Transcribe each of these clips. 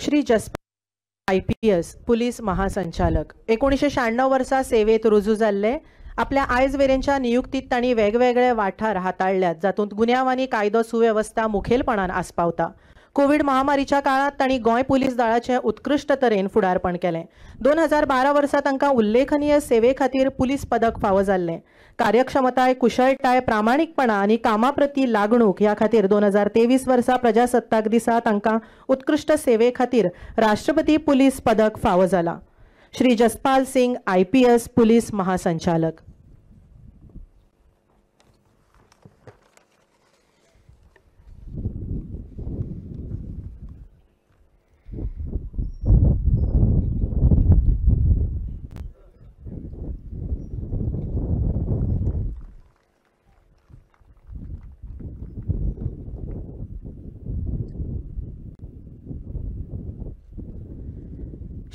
Shri Jaspal IPS police महासंचालक 1996 वर्सा सेवेत रुजू जाल्ले. आपल्या आयज मेरेनच्या नियुक्तीत तांणी वेगवेगळे वाठार हाताळल्यात, जातूंत गुन्यांव आनी कायदो सुवेवस्था मुखेलपणान आस्पावता. कोविड महामारीच्या काळात तांणी गोंय पुलीस दळाचें उत्कृश्ट तरेन फुडारपण केलें. 2012 वर्सा तांकां उल्लेखनीय सेवे खातीर पुलीस पदक फावो जाल्लें. कार्यक्षमताय, कुशळटाय, प्रामाणीकपणा आनी कामा प्रती लागणूक ह्या खातीर 2023 वर्सा प्रजासत्ताक दिसा तांकां उत्कृश्ट सेवे खातीर राष्ट्रपती पुलीस पदक फावो जाला. श्री जसपाल सिंग IPS police महासंचालक.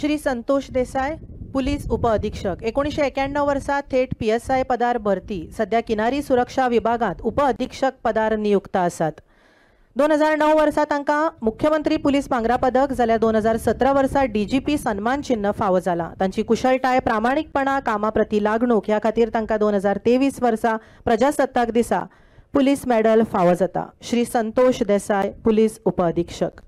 श्री संतोष देसाय पुलीस उपअधीक्षक 1991 वर्सा थेट PSI पदार भरती. सध्या किनारी सुरक्षा विभागात उपअधीक्षक पदार नियुक्त आसात. 2009 वर्सा तांकां मुख्यमंत्री पुलीस भांगरा पदक जाल्यार 2017 वर्सा DGP सन्मान चिन्ह फावो जाला. तांची कुशळटाय, प्रामाणीकपणा, कामा प्रती लागणूक ह्या खातीर तांकां 2023 वर्सा प्रजासत्ताक दिसा पुलीस मेडल फावो जाता. श्री संतोष देसाय पुलीस उपअधीक्षक.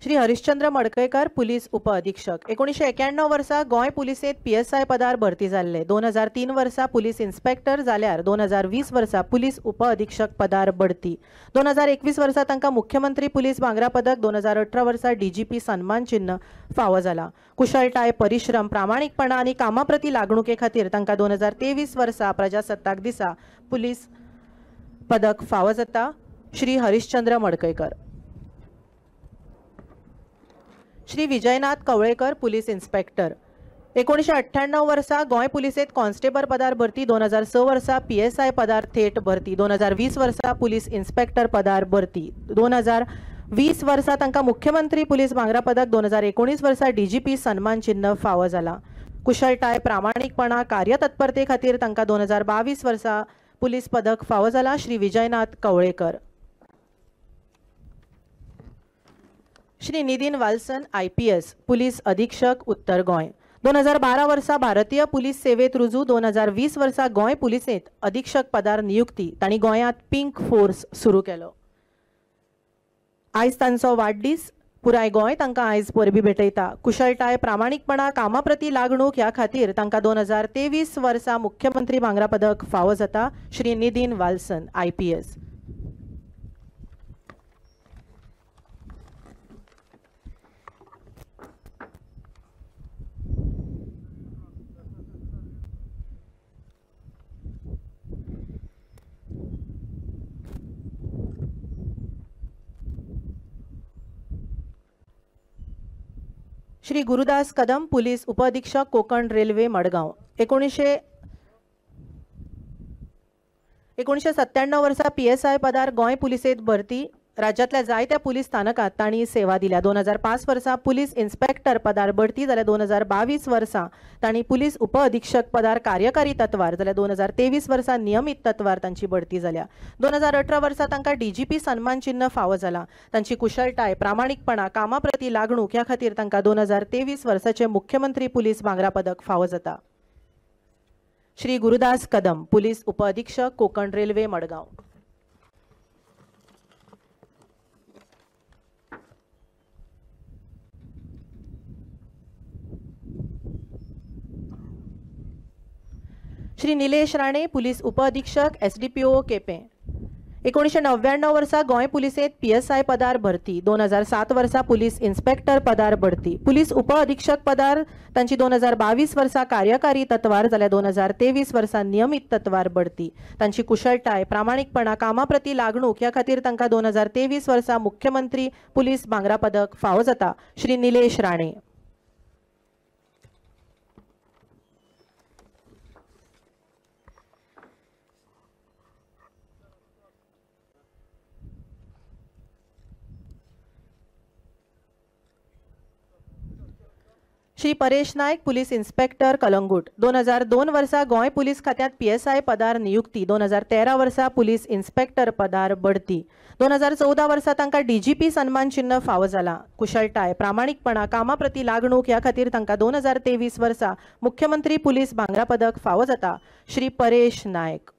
श्री हरिश्चंद्र मडकयकर पुलीस उपअधीक्षक 1991 वर्सा गोंय पुलिसेंत PSI पदार भरती जाल्ले. 2003 वर्सा पुलीस इन्स्पेक्टर जाल्यार 2020 वर्सा पुलीस उपअधीक्षक पदार बढती. 2021 वर्सा तांकां मुख्यमंत्री पुलीस भांगरा पदक, 2018 वर्सा DGP सन्मान चिन्ह फावो जाला. कुशळटाय, परिश्रम, प्रामाणीकपणा आनी कामा प्रती लागणुके खातीर तांकां 2023 वर्सा प्रजासत्ताक दिसा पुलीस पदक फावो जाता. श्री हरिश्चंद्र मडकयकर. श्री विजयनाथ कवळेकर पुलीस इन्स्पेक्टर 1998 वर्सा गोंय पुलिसेंत कॉन्स्टेबल पदार भरती. 2006 वर्सा PSI पदार थेट भरती. 2020 वर्सा पुलीस इन्स्पेक्टर पदार भरती. 2020 वर्सा तांकां मुख्यमंत्री पुलीस भांगरा पदक, 2019 वर्सा DGP सन्मान चिन्ह फावो जाला. कुशळटाय, प्रामाणीकपणा, कार्यतत्परते खातीर तांकां 2022 वर्सा पुलीस पदक फावो जाला. श्री विजयनाथ कवळेकर. श्री नितीन वाल्सन IPS police अधीक्षक उत्तर गोंय 2012 वर्सा भारतीय पुलीस सेवेत रुजू. 2020 वर्सा गोंय पुलिसेंत अधीक्षक पदार नियुक्ती. तांणी गोंयांत पिंक फोर्स सुरू केलो. आयज तांचो वाडदीस. पुराय गोंय तांकां आयज परबी भेटयता. कुशळटाय, प्रामाणीकपणा, कामा प्रती लागणूक ह्या खातीर तांकां 2023 वर्सा मुख्यमंत्री भांगरा पदक फावो जाता. Shri Nitin Valson IPS. Shri Gurudas Kadam police उपअधीक्षक कोकण रेल्वे मडगांव 1997 वर्सा PSI पदार गोंय पुलिसेंत भरती. राज्यांतल्या जायत्या पुलीस स्थानकांत तांणी सेवा दिल्या. 2005 वर्सा पुलीस इन्स्पेक्टर पदार बढती जाल्यार 2022 वर्सा तांणी पुलीस उपअधीक्षक पदार कार्यकारी तत्वार जाल्यार 2023 वर्सा नियमीत तत्वार तांची बढती जाल्या. 2018 वर्सा तांकां DGP सन्मान चिन्ह फावो जाला. तांची कुशळटाय, प्रामाणीकपणा, कामा प्रती लागणूक ह्या खातीर तांकां 2023 वर्साचें मुख्यमंत्री पुलीस भांगरा पदक फावो जाता. श्री गुरुदास कदम पुलीस उपअधीक्षक कोकण रेल्वे मडगांव. श्री निलेश राणे पुलीस उपअधीक्षक SDPO Quepem 1999 वर्सा गोंय पुलिसेंत PSI पदार भरती. 2007 वर्सा पुलीस इन्स्पेक्टर पदार भरती. पुलीस उपअधीक्षक पदार तांची 2022 वर्सा कार्यकारी तत्वार जाल्यार 2023 वर्सा नियमीत तत्वार बढती. तांची कुशळटाय, प्रामाणीकपणा, कामा प्रती लागणूक ह्या खातीर तांकां 2023 वर्सा मुख्यमंत्री पुलीस भांगरा पदक फावो जाता. श्री निलेश राणे. श्री परेश नायक पुलीस इन्स्पेक्टर कलंगूट 2002 वर्सा गोंय पुलीस खात्यांत PSI पदार नियुक्ती 2013 वर्सा पुलीस इन्स्पेक्टर पदार बढती 2014 वर्सा तांकां DGP सन्मान चिन्ह फावो जाला. कुशळटाय, प्रामाणीकपणा, कामा प्रती लागणूक ह्या खातीर तांकां 2023 वर्सा मुख्यमंत्री पुलीस भांगरा पदक फावो जाता. श्री परेश नायक.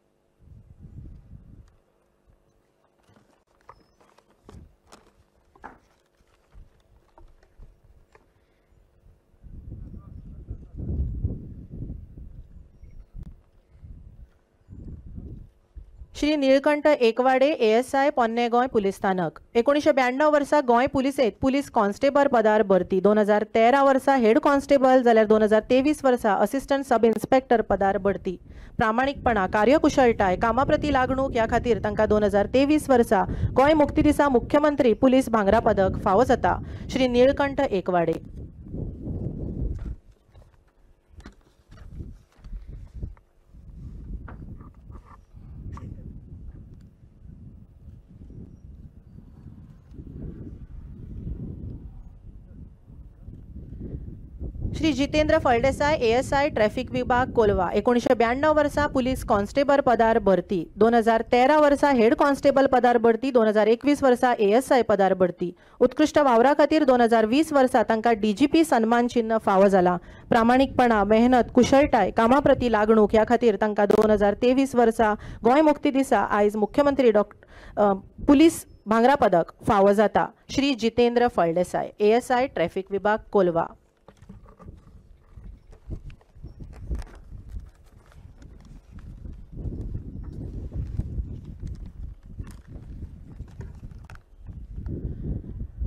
श्री निळकंठ एकवाडे ASI पोन्ने गोंय पुलीस स्थानक 1992 वर्सा गोंय पुलिसेंत पुलीस कॉन्स्टेबल पदार भरती 2013 वर्सा हेड कॉन्स्टेबल जाल्यार 2023 वर्सा असिस्टंट सब इन्स्पेक्टर पदार भरती. प्रामाणीकपणा, कार्यकुशळटाय, कामा प्रती लागणूक ह्या खातीर तांकां 2023 वर्सा गोंय मुक्ती दिसा मुख्यमंत्री पुलीस भांगरा पदक फावो जाता. श्री निळकंठ एकवाडे. श्री जितेंद्र फळदेसाय ASI traffic विभाग कोलवा 1992 वर्सा पुलीस कॉन्स्टेबल पदार भरती 2013 वर्सा हेड कॉन्स्टेबल पदार भरती 2021 वर्सा ASI पदार भरती. उत्कृश्ट वावरा खातीर 2020 वर्सा तांकां DGP सन्मान चिन्ह फावो जाला. प्रामाणीकपणा, मेहनत, कुशळटाय, कामा प्रती लागणूक ह्या खातीर तांकां 2023 वर्सा गोंय मुक्ती दिसा आयज मुख्यमंत्री पुलीस भांगरा पदक फावो जाता. श्री जितेंद्र फळदेसाय ASI traffic विभाग कोलवा.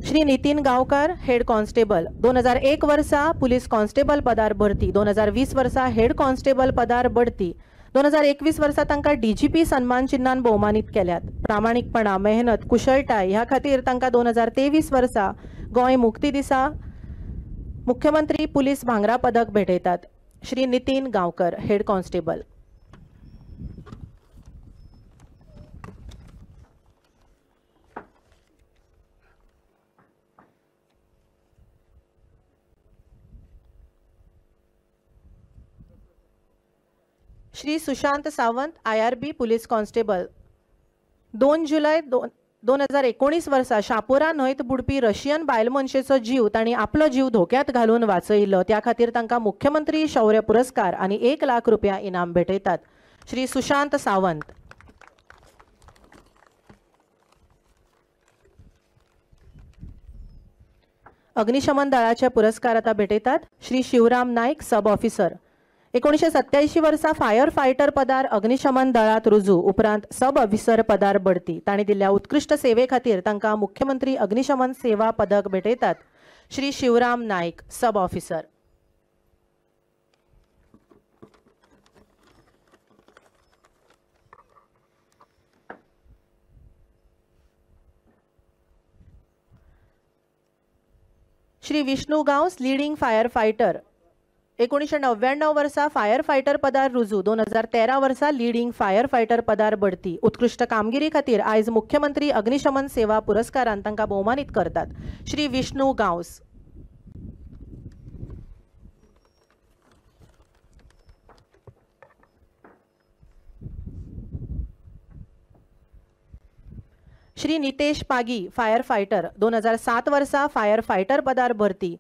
श्री नितीन गांवकार हेड कॉन्स्टेबल 2001 वर्सा पुलीस कॉन्स्टेबल पदार भरती 2020 वर्सा हेड कॉन्स्टेबल पदार बढती 2021 वर्सा तांकां DGP सन्मान चिन्हान भोवमानीत केल्यात. प्रामाणीकपणा, मेहनत, कुशळटाय ह्या खातीर तांकां 2023 वर्सा गोंय मुक्ती दिसा मुख्यमंत्री पुलीस भांगरा पदक भेटयतात. Shri Nitin Gaonkar head constable. Shri Sushant Sawant IRB police constable 2 जुलय 2019 वर्सा शापोरा न्हंयत बुडपी रशियन बायल मनशेचो जीव तांणी आपलो जीव धोक्यांत घालून वाचयिल्लो त्या खातीर तांकां मुख्यमंत्री शौर्य पुरस्कार आनी 1 लाख रुपया इनाम भेटयतात. श्री सुशांत सावंत. अग्निशमन दळाचे पुरस्कार आता भेटयतात. श्री शिवराम नाईक सब ऑफिसर 1987 वर्सा फायर फायटर पदार अग्निशमन दळात रुजू उपरांत सब ऑफिसर पदार बढती. तांणी दिल्ल्या उत्कृश्ट सेवे खातीर तांकां मुख्यमंत्री अग्निशमन सेवा पदक भेटयतात. Shri Shivram Naik sub officer. Shri Vishnu Gawas leading fire fighter 1999 वर्सा फायर फायटर पदार रुजू 2013 वर्सा लीडिंग फायर फायटर पदार बढती. उत्कृश्ट कामगिरी खातीर आयज मुख्यमंत्री अग्निशमन सेवा पुरस्कारान तांकां भोवमानीत करतात. श्री विष्णू गांवस. श्री नितेश पागी फायर फायटर 2007 वर्सा फायर फायटर पदार भरती.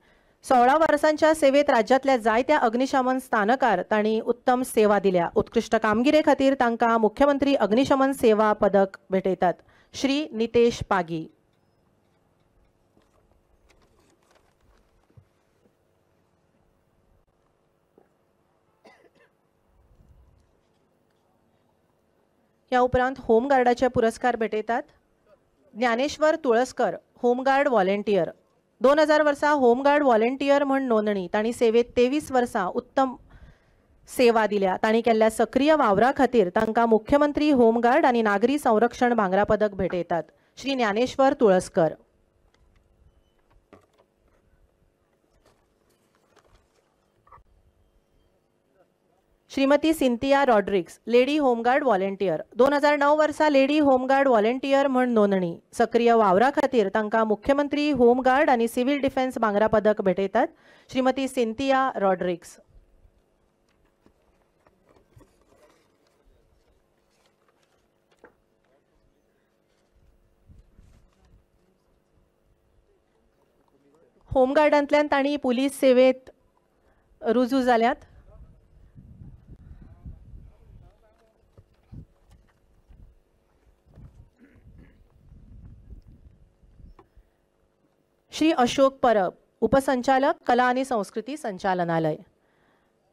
16 वर्सांच्या सेवेत राज्यांतल्या जायत्या अग्निशमन स्थानकार तांणी उत्तम सेवा दिल्या. उत्कृश्ट कामगिरे खातीर तांकां मुख्यमंत्री अग्निशमन सेवा पदक भेटयतात. श्री नितेश पागी. ह्या उपरांत होमगार्डाचे पुरस्कार भेटयतात. ज्ञानेश्वर तुळसकर होमगार्ड व्हॉलेंटियर 2000 वर्सा होमगार्ड व्हॉलेंटियर म्हण नोंदणी. तांणी सेवेत 23 वर्सां उत्तम सेवा दिल्या. तांणी केल्ल्या सक्रीय वावरा खातीर तांकां मुख्यमंत्री होमगार्ड आनी नागरी संरक्षण भांगरा पदक भेटयतात. Shri Dnyaneshwar Tulaskar. Shrimati Cynthia Rodrigues, lady home guard volunteer. 2009 वर्सा लेडी होमगार्ड व्हॉलेंटियर म्हण नोंदणी. सक्रीय वावरा खातीर तांकां मुख्यमंत्री होमगार्ड आनी सिव्हिल डिफेन्स भांगरा पदक भेटयतात. श्रीमती सिंथिया रॉड्रिग्स. होमगार्डांतल्यान तांणी पुलीस सेवेत रुजू जाल्यात. श्री अशोक परब, उपसंचालक कला आनी संस्कृती संचालनालय.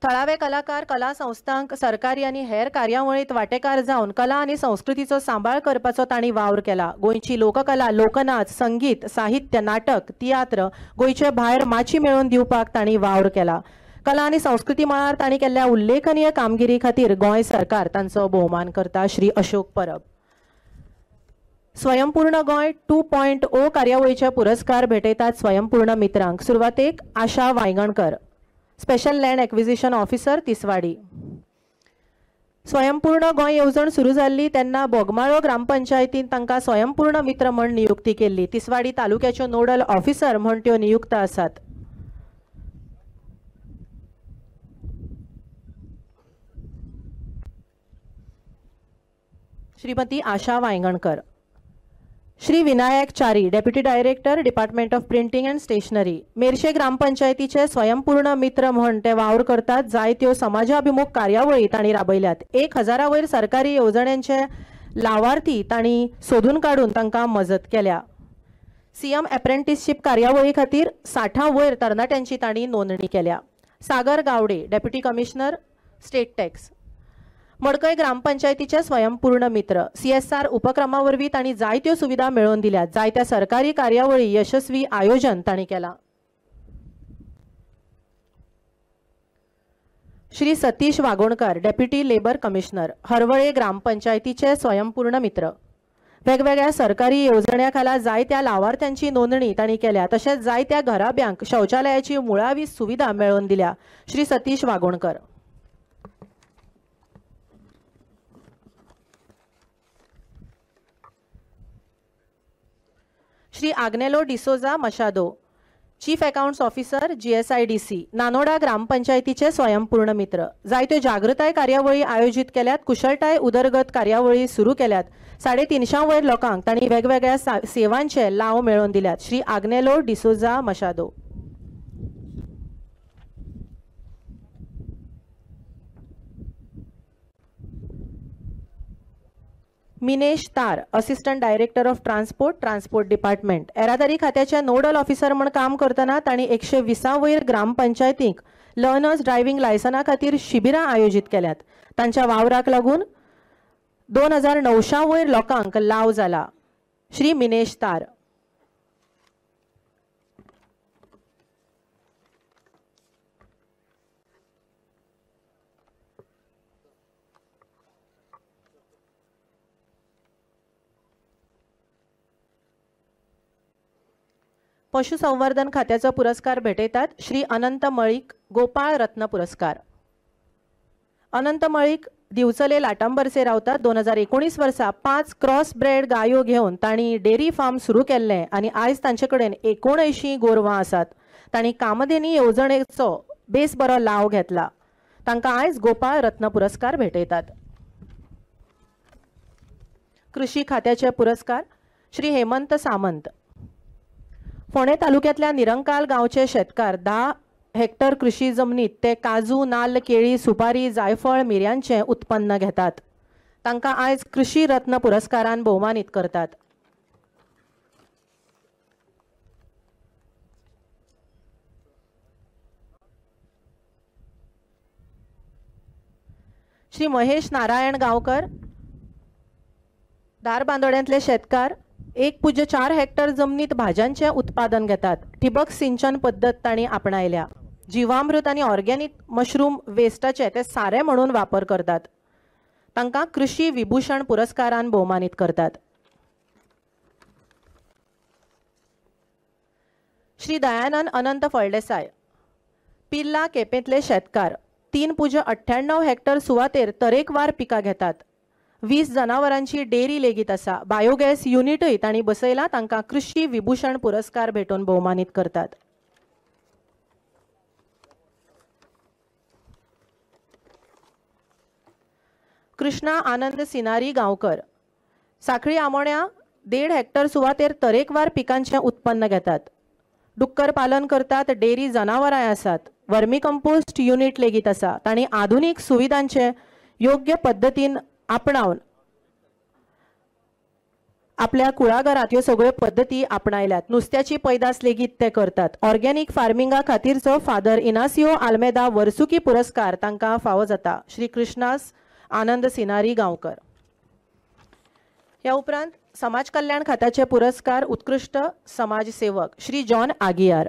थळावे कलाकार कला संस्थांक सरकारी आनी हेर कार्यावळींत वांटेकार जावन कला आनी संस्कृतीचो सांबाळ करपाचो तांणी वावर केला. गोंयची लोककला, लोकनाच, संगीत, साहित्य, नाटक, तियात्र गोंयचे भायर माची मेळोवन दिवपाक तांणी वावर केला. कला आनी संस्कृती मळार तांणी केल्ल्या उल्लेखनीय कामगिरी खातीर गोंय सरकार तांचो भोवमान करता. श्री अशोक परब. स्वयंपूर्ण गोंय 2.0 कार्यावळीचे पुरस्कार भेटयतात स्वयंपूर्ण मित्रांक. सुरवातेक Asha Vaingankar, special land acquisition officer, Tiswadi. Swayampurna Goa येवजण सुरू जाल्ली तेन्ना बोगमाळो ग्रामपंचायतीन तांकां स्वयंपूर्ण मित्र म्हण नियुक्ती केल्ली. तिसवाडी तालुक्याच्यो नोडल ऑफिसर म्हण त्यो नियुक्त आसात. Shrimati Asha Vaingankar. Shri Vinayak Chari, deputy director, department of printing and stationery. Merces ग्रामपंचायतीचे स्वयंपूर्ण मित्र म्हण ते वावर करतात. जायत्यो समाजाभिमुख कार्यावळी तांणी राबयल्यात. 1000 वयर सरकारी येवजण्यांचे लावार्थी तांणी सोदून काडून तांकां मजत केल्या. सीएम अप्रेंटिसशीप कार्यावळी खातीर 60 वयर तरणाट्यांची तांणी नोंदणी केल्या. Sagar Gawde, deputy commissioner, state tax. Madkai ग्रामपंचायतीचे स्वयंपूर्ण मित्र. CSR उपक्रमा वरवीं तांणी जायत्यो सुविधा मेळोवन दिल्यात. जायत्या सरकारी कार्यावळी यशस्वी आयोजन तांणी केलां. Shri Satish Wagonkar, deputy labour commissioner, Harvalem ग्रामपंचायतीचे स्वयंपूर्ण मित्र. वेगवेगळ्या सरकारी येवजण्या खाला जायत्या लावार्थ्यांची नोंदणी तांणी केल्या. तशेंच जायत्या घराब्यांक शौचालयाची मुळावी सुविधा मेळोवन दिल्या. Shri Satish वागोणकर. Shri Agnelo D'Souza Machado, chief accounts officer, GSIDC, Nanoda ग्रामपंचायतीचे स्वयंपूर्ण मित्र. जायत्यो जागृताय कार्यावळी आयोजीत केल्यात. कुशळटाय उदरगत कार्यावळी सुरू केल्यात. 350 वयर लोकांक तांणी वेगवेगळ्या सेवांचे लाव मेळोवन दिल्यात. Shri Agnelo D'Souza मशादो. Minesh Tar, assistant director of transport, transport department. येरादारी खात्याचे नोडल ऑफिसर म्हण काम करतना तांणी 120 वयर ग्रामपंचायतींक लर्नर्स ड्रायव्हिंग लायसना खातीर शिबिरां आयोजीत केल्यात. तांच्या वावराक लागून 2900 वयर लोकांक लाव जाला. श्री मिनेश तार. पशुसंवर्धन खात्याचो पुरस्कार भेटयतात श्री अनंत मळीक गोपाळ रत्न पुरस्कार. अनंत मळीक दिवचले लाटांबरसे रावतात. 2019 वर्सा 5 क्रॉस ब्रेड गायो घेवन तांणी डेअरी फार्म सुरू केल्लें आनी आयज तांचे कडेन 79 गोरवां आसात. तांणी कामधेनी येवजणेचो बेस बरो लाव घेतला. तांकां आयज गोपाळ रत्न पुरस्कार भेटयतात. कृषी खात्याचे पुरस्कार श्री हेमंत सामंत. फोंडें तालुक्यांतल्या निरंकाल गांवचे शेतकार 10 हेक्टर कृषी जमनीत ते काजू, नाल्ल, केळी, सुपारी, जायफळ, मिरयांचें उत्पन्न घेतात. तांकां आयज कृषी रत्न पुरस्कारान भोवमानीत करतात. श्री महेश नारायण गांवकर, धारबांदोड्यांतले शेतकार, 1.4 हेक्टर जमनीत भाज्यांचें उत्पादन घेतात. ठिबक सिंचन पद्दत तांणी आपणायल्या. जिवामृत आनी ऑर्गेनिक मशरूम वेस्टाचे ते सारें म्हणून वापर करतात. तांकां कृषी विभूषण पुरस्कारान भोवमानीत करतात. श्री दयानंद अनंत फळदेसाय, पिल्ला केपेंतले शेतकार, 3.98 हेक्टर सुवातेर तरेकवार पिकां घेतात. 20 जनावरांची डेअरी लेगीत आसा. बायोगॅस युनिटय तांणी बसयला. तांकां कृषी विभूषण पुरस्कार भेटोवन भोवमानीत करतात. कृष्णा आनंद सिनारी गांवकर, साखळी आमोण्या 1.5 हेक्टर सुवातेर तरेकवार पिकांचें उत्पन्न घेतात. डुक्कर पालन करतात. डेअरी जनावरांय आसात. वर्मी कंपोस्ट युनिट लेगीत आसा. तांणी आधुनीक सुविधांचे योग्य पद्दतीन आपणावन आपल्या कुळागरांत ह्यो सगळ्यो पद्दती आपणायल्यात. नुस्त्याची पैदास लेगीत ते करतात. ऑर्गेनिक फार्मिंगा खातीरचो फादर इनासियो आल्मेदा वर्सुकी पुरस्कार तांकां फावो जाता. श्री कृष्णास आनंद सिनारी गांवकर. ह्या उपरांत समाज कल्याण खात्याचे पुरस्कार उत्कृष्ट समाजसेवक श्री जॉन आगियार.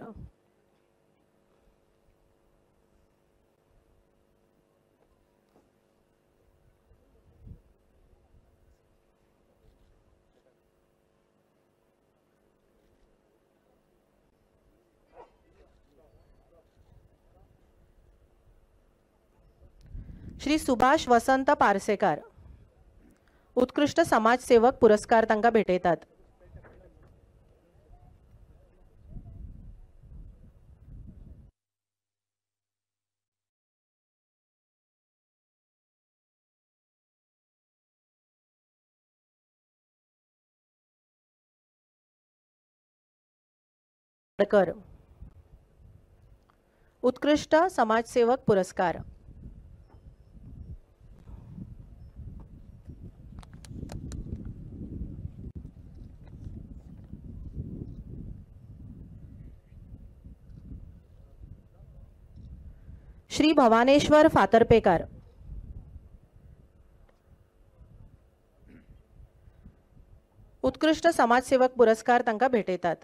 श्री सुभाष वसंत पारसेकार उत्कृष्ट समाजसेवक पुरस्कार तांकां भेटयतात. उत्कृष्ट समाजसेवक पुरस्कार. श्री भवानेश्वर फातर्पेकार उत्कृष्ट समाजसेवक पुरस्कार तांकां भेटयतात.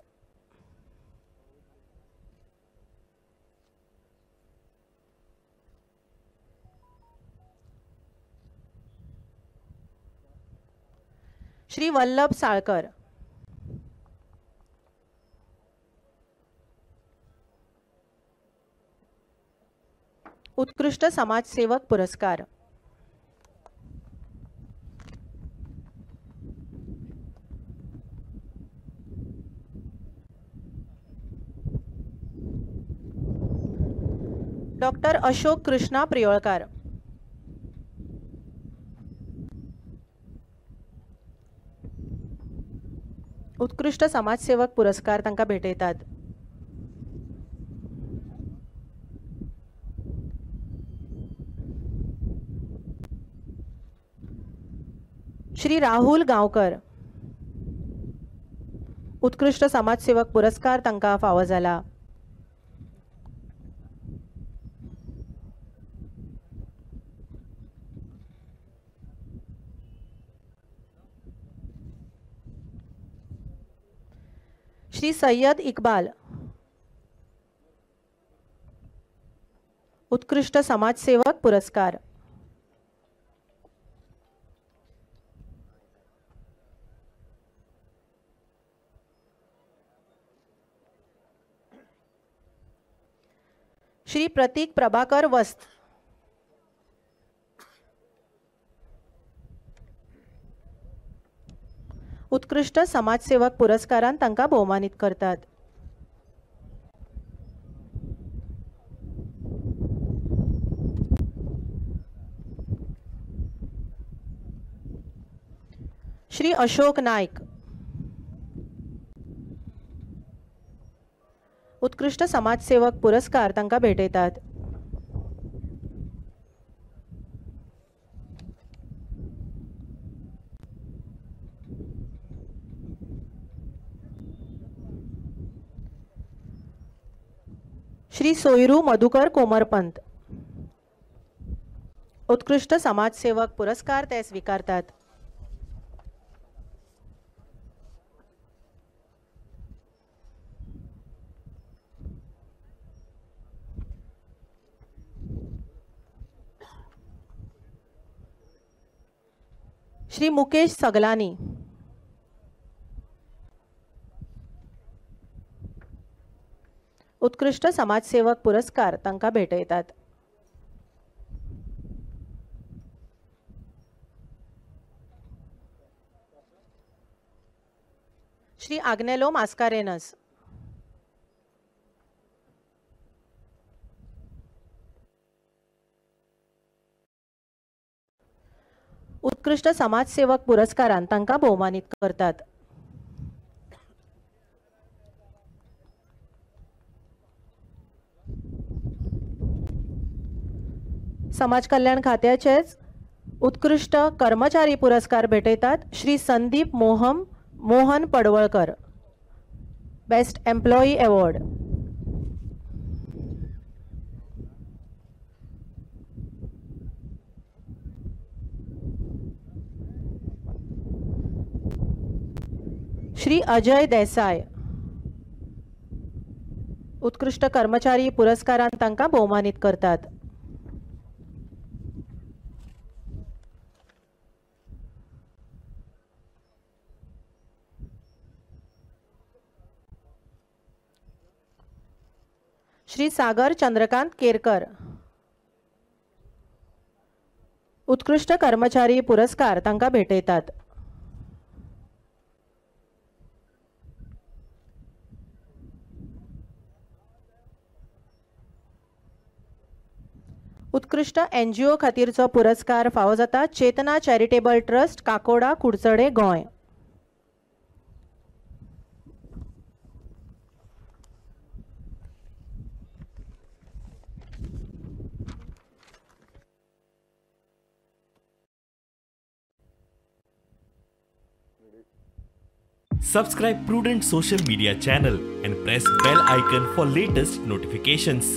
श्री वल्लभ साळकर उत्कृष्ट समाजसेवक पुरस्कार. डॉक्टर अशोक कृष्णा प्रियोळकार उत्कृष्ट समाजसेवक पुरस्कार तांकां भेटयतात. श्री राहुल गांवकर उत्कृष्ट समाजसेवक पुरस्कार तांकां फावो जाला. श्री सय्यद इकबाल उत्कृष्ट समाजसेवक पुरस्कार. श्री प्रतीक प्रभाकर वस्त उत्कृष्ट समाजसेवक पुरस्कारान तांकां भोवमानीत करतात. श्री अशोक नाईक उत्कृष्ट समाजसेवक पुरस्कार तांकां भेटयतात. श्री सोयरू मधुकर कोमरपंत उत्कृष्ट समाजसेवक पुरस्कार ते स्वीकारतात. श्री मुकेश सगलानी उत्कृष्ट समाजसेवक पुरस्कार तांकां भेटयतात. श्री आग्नेलो मास्कारेनस. उत्कृश्ट समाजसेवक पुरस्कारान तांकां भोवमानीत करतात. समाज कल्याण खात्याचेच उत्कृश्ट कर्मचारी पुरस्कार भेटयतात Shri Sandeep Mohan Padwalkar, best employee award. Shri Ajay Desai उत्कृश्ट कर्मचारी पुरस्कारान तांकां भोवमानीत करतात. श्री सागर चंद्रकांत केरकर उत्कृश्ट कर्मचारी पुरस्कार तांकां भेटयतात. उत्कृश्ट एनजीओ खातीरचो पुरस्कार फावो जाता Chetana charitable trust, Kakoda, Kudchade, Goa. Subscribe Prudent Social Media channel and press bell icon for latest notifications.